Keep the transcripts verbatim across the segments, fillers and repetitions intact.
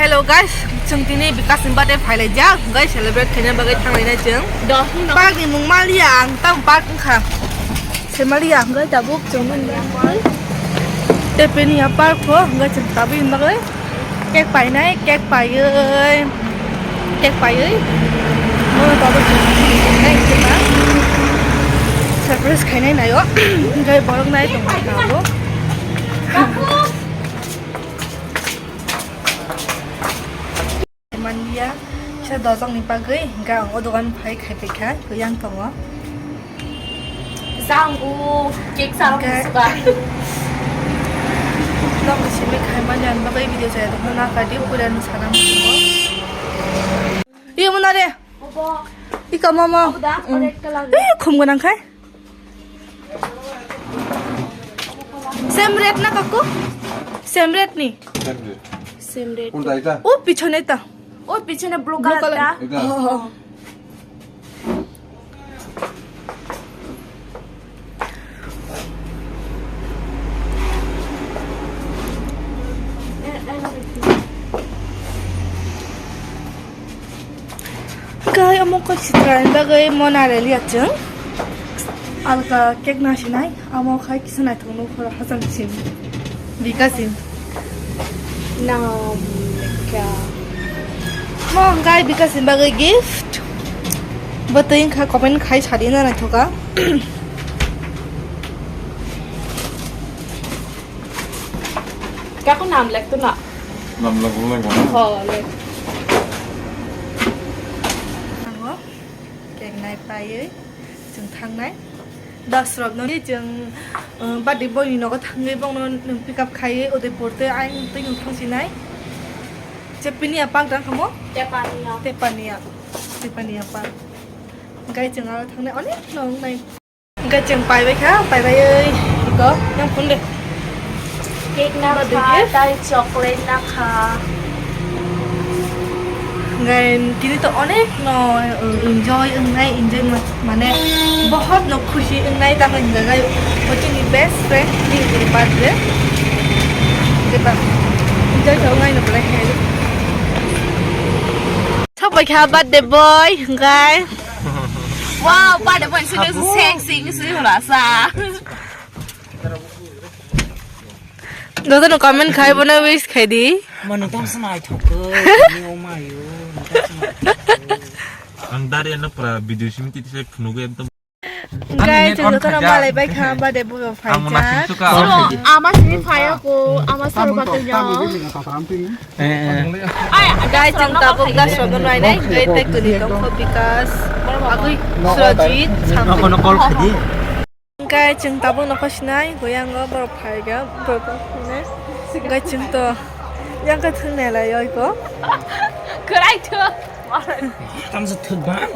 Hello guys, chwng tini Bikash ni birthday phailaijak, guys, celebrate khaina bagwi thanglainai chwng. Park ni mung maliya ang, tamo park wngkha. Se maliya ang, guys, tabuk chwng maliya. Tei pini ya park o, guys, chwng tabuk bagwi cake painai, cake paiwi, cake paiwi. Mono tabuk chwng surprise khainai naio. Guys, borok nai tongkha tabuk. Manliya, kisa dojak ni bagwi, hingke ang o dogan phai khai phaikha, yang tongo. Jang o, cake sa rok suka. Nok simi khai mani ang bagwi video saya tongna kadi puran sana musumo. Iyo muna re. Obo. Ika mama. Obo da, red color. Eh, khum gonang khai. Same red na kaku? Same red ni? Same red. Same red. কোনটা এটা? O pichone ta. O pichone blue color ta. এটা? Oh. Kai omo kok sitra ni bagwi mona reli achung. Alka cake na sinai, amo khai kisa naithok nukho hasam sin. Bikash ni. Nam kya? Mo kai Bikash ni bagwi gift. Bo twi wngkha comment khai sadi na naithoka. Kako nam lek tu na? Nam lek lek. Ho lek. Nango. Cake nai paiwi chwng thangnai. Das rokno ni chwng, uh, birthday boy ni nogo thangwi bongno nwng pick up khaiwi Udaipur tei ayang twi nwng thangsinai. Chepini apak dang kamo? Tepania. Tepania. Tepania apak. Gai chwng aro thangnai onek no wngnai. Hingke chwng paibai kha, paibaiwi iko yang phone de. Cake na kha, tei chocolate na kha. Hingke tini to onek no, uh, enjoy wngnai, enjoy ma-, mane bohot no khushi wngnai, tamo hingka gai bo chini best friend ni birthday. Hingke ta enjoy khe wngnai no belai khe. Sabai kha birthday boy, hingke. Wow, pada pun sudah sexy ni sih rasa. Joto no comment khai bono wish khai di. Mano tam sama ai thok. Ni o mayo. Ang dari ano pra video simi titi sai phunugu ekdom. Guys, ang joto no malai bai kha birthday boy phai. Ang mona sim suka. Ama sini phai ako, ama saro ka tuyo. Guys, chwng tabuk das rok no nainai, guys, tei kuni tongkho Bikash, agwi Surajit, Samsung. Nokono call khadi. Guys, chwng tabuk nokho sinai, goyango borok phaiga, borok phaiga. Guys, chwng to yang khe thwng nelai oi ko. Kwrai to. Tamsa thwk bang.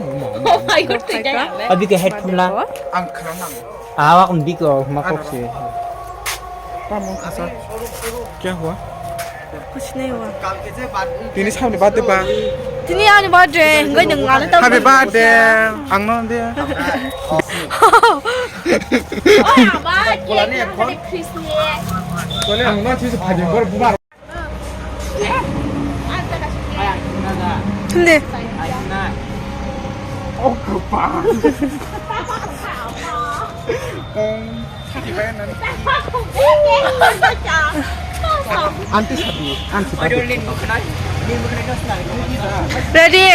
Oh my God, twi kaya. Abi ke headphone la. Ang khana nang. Awak undi ko makok si. Tamung khasa. Kya hua? Kuch nahi hua. Tini sabni birthday ba? Tini ani birthday, hingke nwng ano ta. Happy birthday. Ang no de. Oi, ama, cake na khade Christmas. Ang no chis phadi bor bubar. Hindi. Oh, kepala. Auntie sabi, auntie sabi. Ready?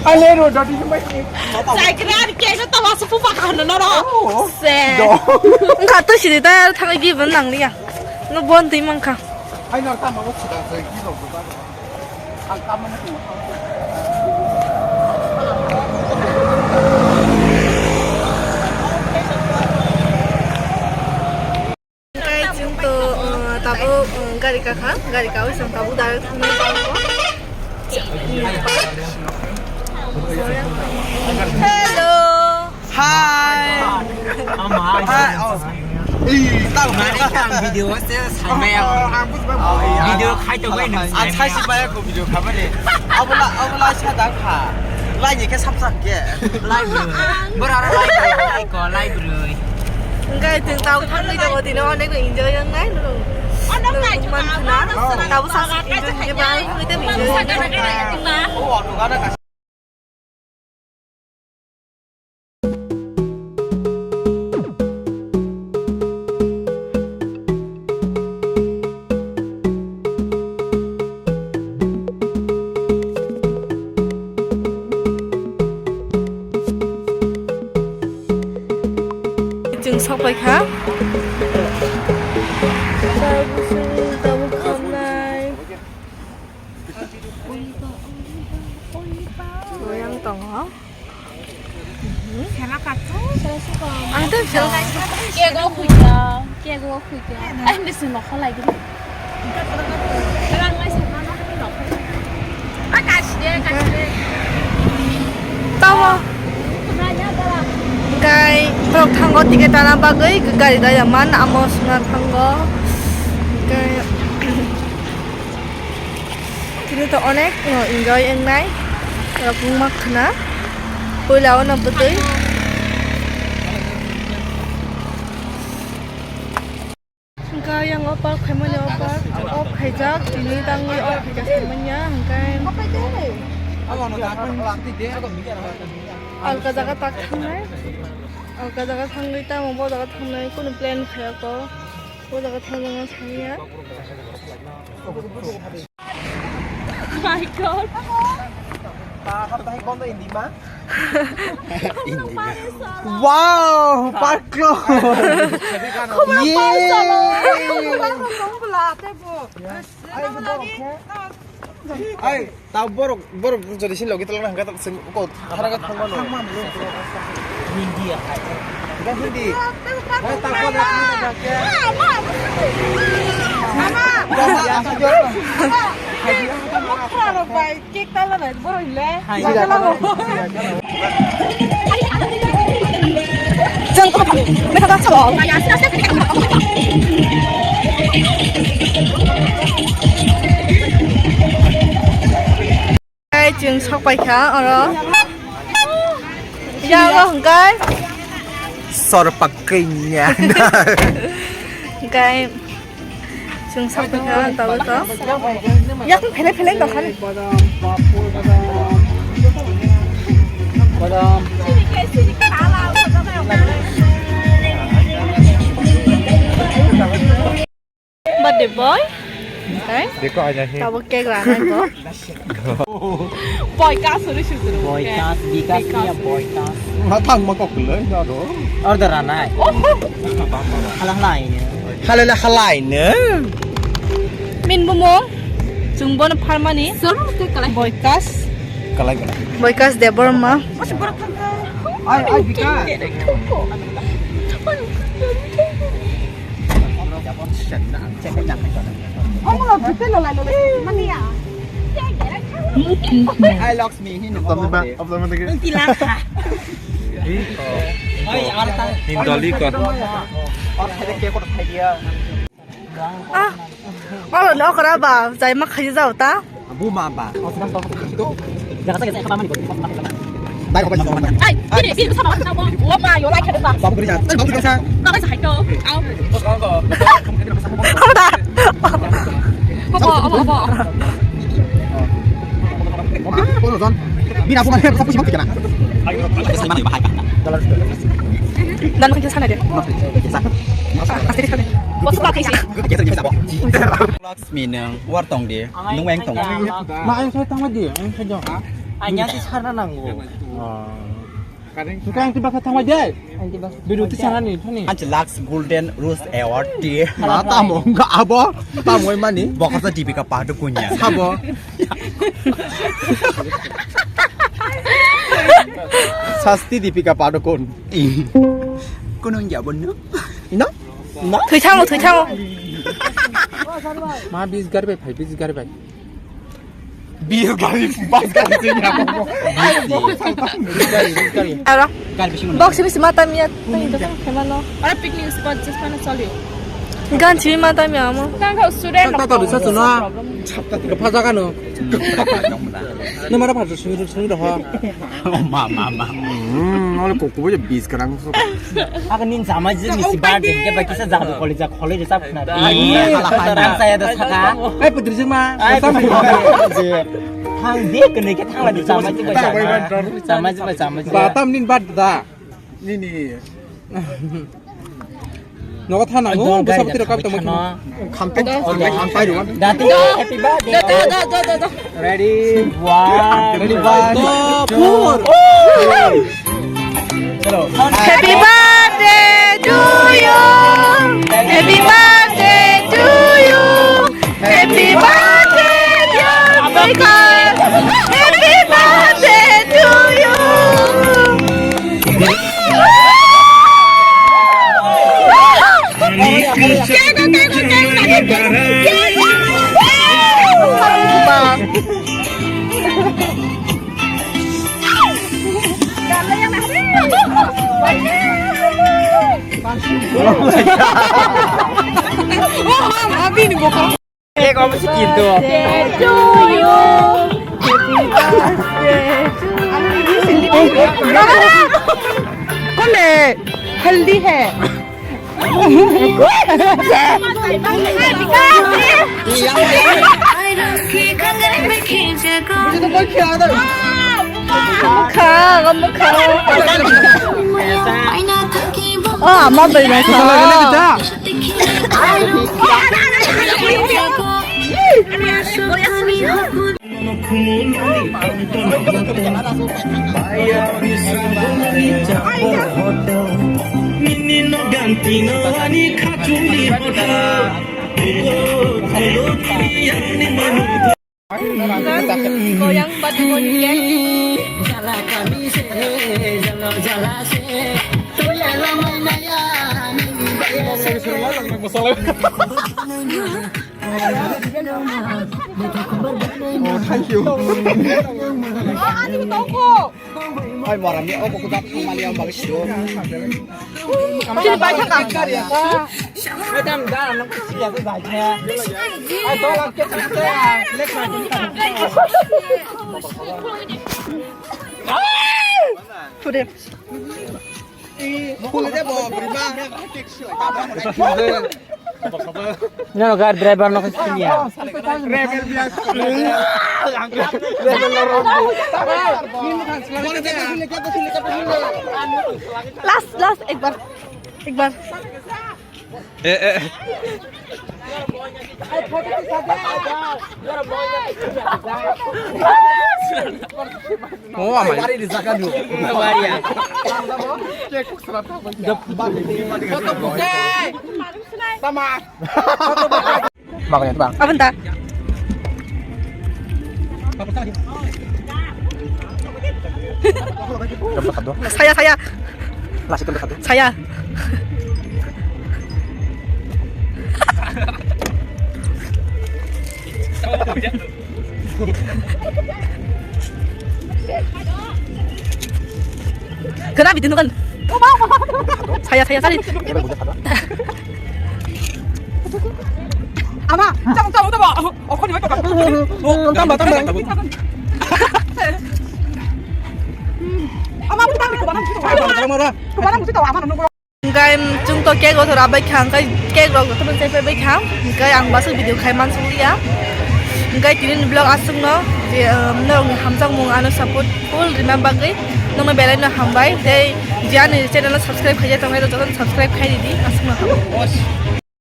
Alero, dati sampai. Saya kira ada kayak itu tawa sepupu makan, no, no. Oh. Se. Enggak tuh sih, kita tadi gimana nang dia? Ngebon tuh emang kah? Ai, nang tama ko sida se ki lo ko ba. Ang tama na ko. Kai chwng to, uh, tabuk, uh, gari kakha, gari kawi chwng tabuk direct thangna tabuk. Hello. Hi. Ama, hi. Oh. Ih, tao mani kang video se sai maya. Video khai to bai nang. Ang sai si maya ko video khamani. Abola, abola sa dang kha. Lai ni ke sap sak ke. Lai bro. Bora lai bro. Lai ko, lai bro. Engkai chwng tao thangwi tongo tino onek enjoy wngnai nung. Nung man khna. Tabuk sa enjoy hwnkhe ba, hwnkhe enjoy. Chwng sok pai kha. Chai bwswk tabuk khamnai. Oyang tongo. Ang tei phiyok. Kego khuikya, kego khuikya. Ai, misi nokho lai gini. Rang lai se mano hani nokho. A, kashi de, kashi de. Tamo. Gai, borok thango ticket ana bagwi gari daya man, amo suna thango. Gai. Tini to onek no enjoy wngnai. Rok wngma khna. Puila o no bwtwi. Hwnkhe yang o park khaimani o park off khaijak. Tini tangwi off khaijak saimanya hwnkhe. Alka jaga tak thangnai. Alka jaga thangwi tamo bo jaga thangnai. Kunu plan khayako. O jaga thangjakna saniya. My God. Wow, park close. Yay. Ai, tao borok, borok jodi sin logi tolong hangka tak sin ko thara ka thangma no. Hindi ya. Hindi. Ai, tako da, tako da. Mama. Cake tala nai, borok hile. Hai. Hai, chwng sok pai kha oro. Ya, abo hwnkhe. Sor pakainya. Hwnkhe. Chwng sok kha tabuk to. Yak phele phele tong khani. Birthday boy. Hai. Deko aja he. Tabuk cake rana ko. Boy ka suri suri. Boy ka, bikas niya boy ka. Matang makok le na do. Order ranai. Oh. Hala hala ini. Halala halaino. Min bumung. Chwng bono pharmani. Sir, tei kalai. Boikas. Kalai kalai. Boikas Debbarma. Ai, ai, bika. Omo lo bete lo lai lo lai. Mania. Ai, Lakshmi, hin. Abdul ba, Abdul ba. Tilaka. Hindali ko. Ah, oro no kora ba, jai ma khaji jao ta. Bu ma ba. Dai ko ba. Ai, ini ini sama sama. Wa ba yo lai khaji ba. Babu kuri sa. Babu kuri sa. Babu sa hai to. Au. Kora. Obo, obo, obo. Dan makin sana deh. Astaga, astaga. Lakshmi nang war tong di, nung weng tong. Ma, ang sai tangma di, ang sai jong. Anya si sana nanggo. Suka ang tiba sa tangma di. Biru ti sana ni, thani. Anchi Lux Golden Rose Award di. Ma tamo, enggak abo. Tamo mani. Bokasa Deepika Padukone ya. Sabo. Sasti Deepika Padukone. Kunung ya bono. Ino? Ino? Thwi thango, thwi thango. Ma bis gari bai, phai bis gari bai. Bis gari, bus gari sini apa? Bis gari, bis gari. Aro. Gari bisi mana? Box bisi mata miya. Tadi itu kan kemana? Aro picnic spot just mana solio. Gan sini mata miya mo. Kan kau student. Tata tadi satu na. Chapta tiga pajakan no. Ini mana pada sini sini dah. Oh, mama, mama. Ang kok kubo je bis kerang so. Aga nin jamai je ni si bar je ke ba kisa jadu koli ja kholi je sab khna. Iya, iya, iya. Rang saya da saka. Ai putri jeng ma. Ai putri jeng. Thang de kene ke thang la de jamai je ba jamai. Jamai je ba jamai je. Batam nin bat da. Nini. Nogo thana ngo, bwsa putiro kap tongma khano. Khampai, khampai rwan. Dati, happy birthday. Da, da, da, da, da. Ready? One, ready, one, two, four. Hello. Happy birthday to you. Happy birthday to you. Happy birthday, dear Michael. Happy birthday to you. Cake omo se kinto. To you. Happy birthday to you. कौन है? हल्दी है। मुझे तो कोई खिला दो। Mukha, mukha. Oh, ama bai na. Goyang bad goyang. Oh, thank you. Oi, morami, oh, buku tak kembali yang bagus dong. Sini banyak kan? Madam, dah, anak kecil ya, tuh banyak. Ayo, tolong kita, kita, ya. Next time kita. Today. Nano gar driver no kasiya. Last, last, ek bar, ek bar. Eh, eh. Oh, amai. Bari di zakat dulu. Bari ya. Foto bukai. Sama. Makanya itu, Bang. Apa entah? Saya, saya. Nasi kentut satu. Saya. Kena bitin kan? Saya, saya, saya. Ama, tama, tama, tama. Oh, kau ni apa? Oh, tambah, tambah. Ama, aku tambah, aku tambah. Aku tambah, aku tambah. Hwnkhe chwng to cake rok rabai kha, hwnkhe cake rok jotono chaipai bai kha, hwnkhe ang basu video khai mansukliya. Hwnkhe tini ni vlog aswkno je, um, norokni hamjakmung ano support full rwna bagwi nokno belai no hambai tei je ani channel o subscribe khaijak tongnai rok jotono subscribe khai ridi, aswkno hambai.